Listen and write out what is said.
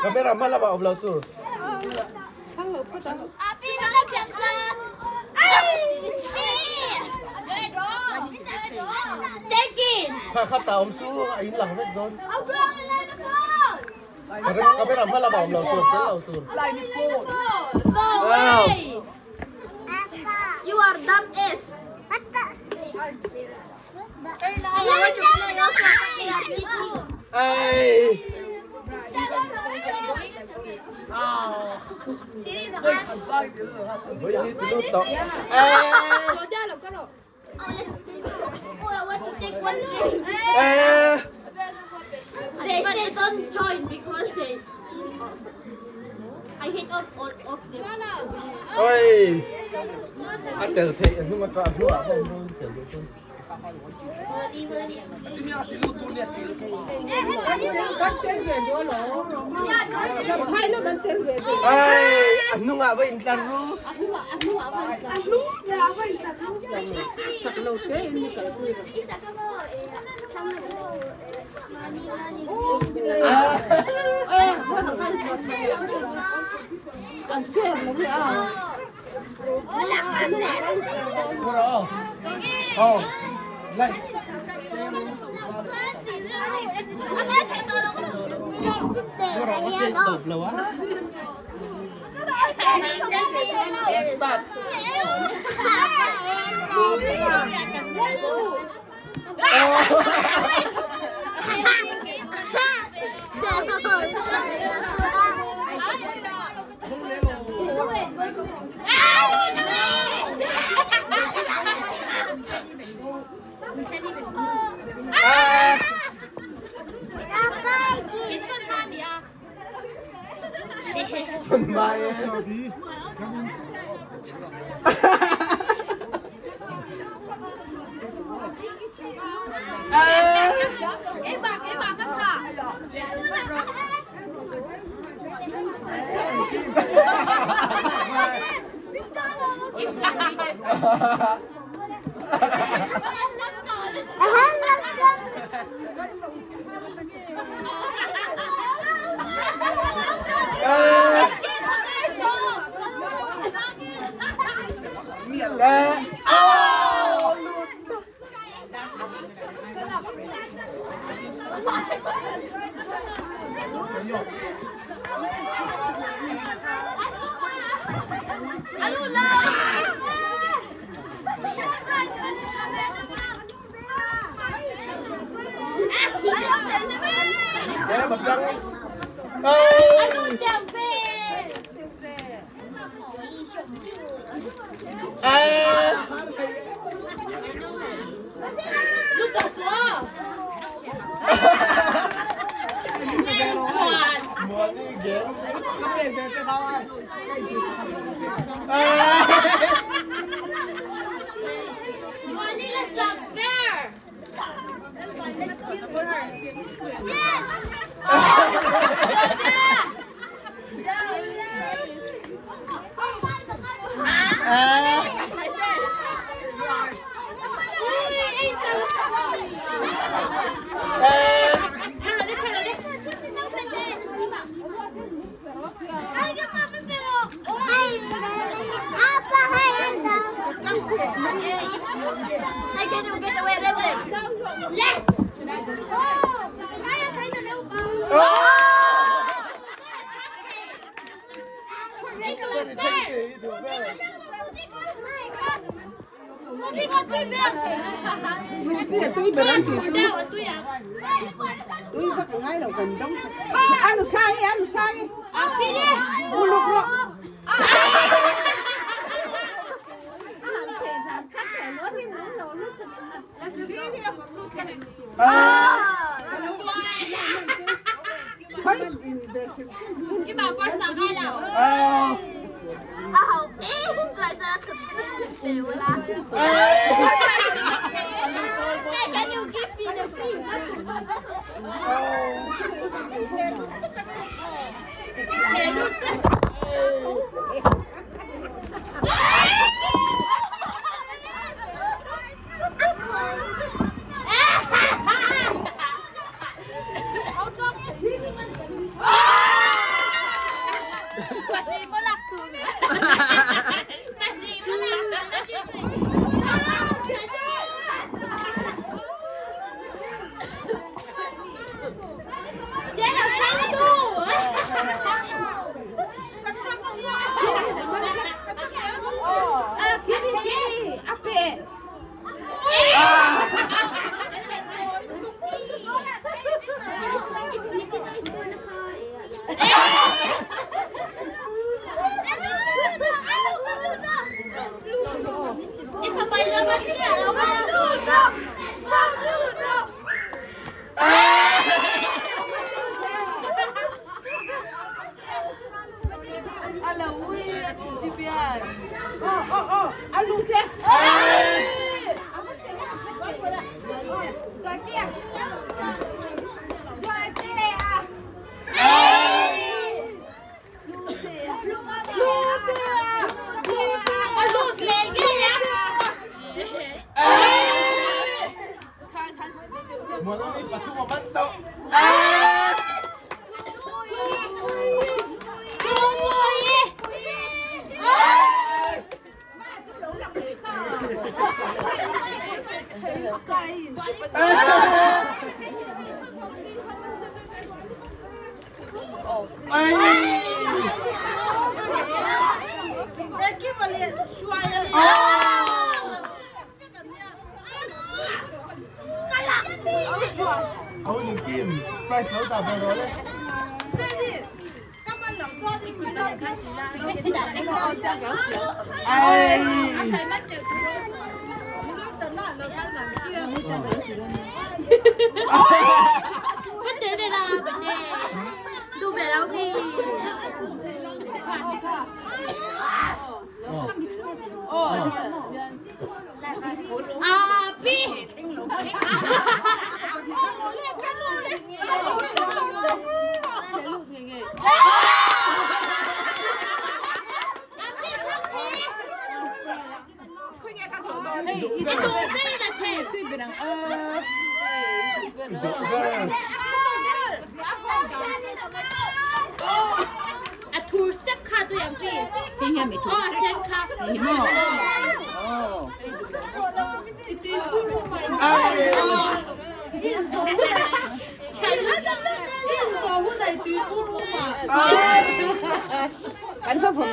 Camera hma lamah awm lo tur. Kha kha ta awm su a in lang vek dawn. Camera hma lamah awm lo tur tel lo tur. No way! You are dumb ass. I want to play also, but they are cheating. Ei. Với đi từ lúc tọ. Ê. Oh, I want to take one drink. Ê. They say don't join because they steal off. I hate off all of them. Ôi. A tel thei a hnung a ka hnung ah bawm dawn tel duh chuan. Ei, a hnung ah va in tlar ru. Oh, lại. Tộp lâu á. Start. À. Xuân Mai. À. À. À. Oh, lụt. Để bật răng. Ê. À. Muốn đi ghế. À. À. Ê. I can't even get away. Left. Left. Can you give me the free?